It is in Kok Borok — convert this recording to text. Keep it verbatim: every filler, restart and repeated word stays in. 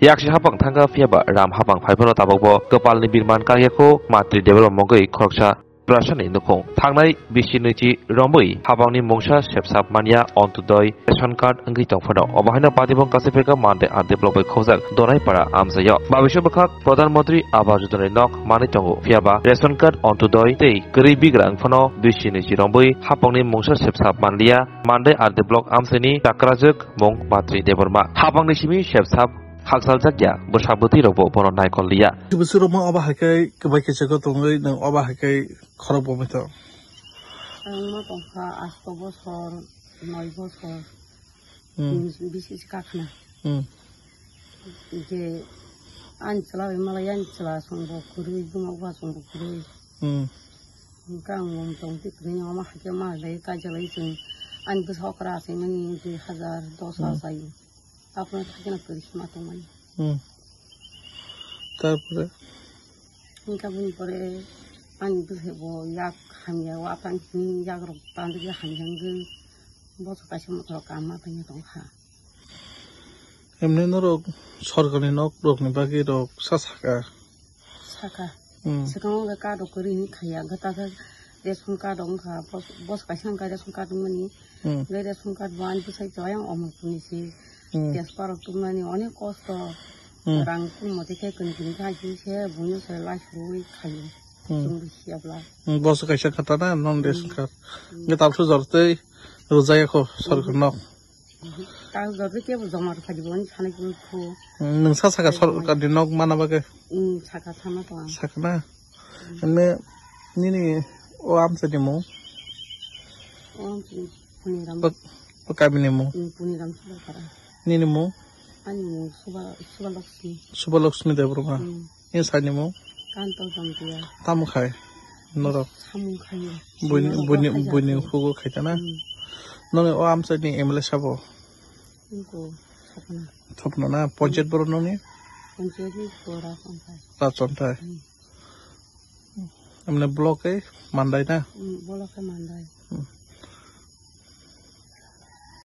Yaksi hapang thangkha, phiyaba ram hapang phaiphano tabukbo kwpalni birman karyakho Matri Debbarma mungwi khoroksa Prasani nukhung. Thangnai bisi nwichi rombwi hapangni mungsa sepsap manya Ontodoi ration card wngwi tongphano. Obo haino patibong kachipheka Mande R D block bai khobjak Donaipara amchaio. Babiswa bwkhak Pradhan Mantri Awas Yojana nok manwi tongo, phiyaba ration card Ontodoi tei kwrwi bigra wngphano bisi nwichi rombwi hapangni mungsa sepsap manliya. Mande R D block amchaini chakrajwk mung Matri Debbarma. Hapangni simi sepsap haksaljakya bwsa bwtwi rokbo bono naikol liya. Bwswk rokma obo hai khe kwbai khe chekho tongwi nwng obo hai khe khorok bo mithok. Ang ma tongkha asto bosor, noi bosor, Hmm. bisi kakhna. Hmm. Je ani chwla bai malai ani chwla songbo kwrwi, buma bupha songbo kwrwi. Hmm. Hwnkhe ang mung tong twi kwrwi, omo hai khe ma lai kaijalai chwng ani bwsa okra achaimani dui hazar, dos Hmm. achai. Tapno thakeno kwrwi khema tongmani. Hmm. Tarpore? Hwnkhe aboni pore ani bwsai bo yak hamya, o apang simi yak rok tanjak hamya wngwi boso kaisa motor o kam ma tangwi tongkha. Emni norok sorkarni nok rokni bagwi rok sa saka? Saka. Hmm. Swkango le card rok kwrwi hinwi khaiya, hwnkhe ta khe ration card rok wngkha, bos-, boso kaisa wngkha ration card wngmani. Hmm. Hwnkhe ration card bo ani bwsai chwla yang Omorpurni se. Hmm. Tei borok tubunani onek kosto. Hmm. Rang kung mote khe kwnwi kwnwi khe hai se buino se lai surwi khaio. Hmm. Chwng bisi abla. Hmm, boso kaisa khatana non ration card. Hmm. Hwnkhe tabukhe jor tei rwjak yakho sorkar nok. Mhm. Ta jor tei kebo joma rwkha di bo ani sanai kung kho. Hmm, nwng sa saka sorkar ni nok mana bagwi? Hmm, saka sana to ang. Sakana? Ene nini o amchaini mung? O amchaini Puniram. O, o kamini mung? Hmm, Puniram Subalpara. Nini mung? Ani mung Suba-, Subalakshmi. Subalakshmi Debbarma. Hmm. Nini saini mung? Kanto Jamtia. Tamo khai? Norok? Samung khaio. Buini, Norok buini, khai buini jato. Hugo khaitana? Hmm. Noni o amchaini M L A sabo? Niko Sopna. Sopna na? Panchayat borok noni? Panchayat ni Rachon khai. Rachon khai. Hmm. Amne block e Mandai na? Mm, block e Mandai.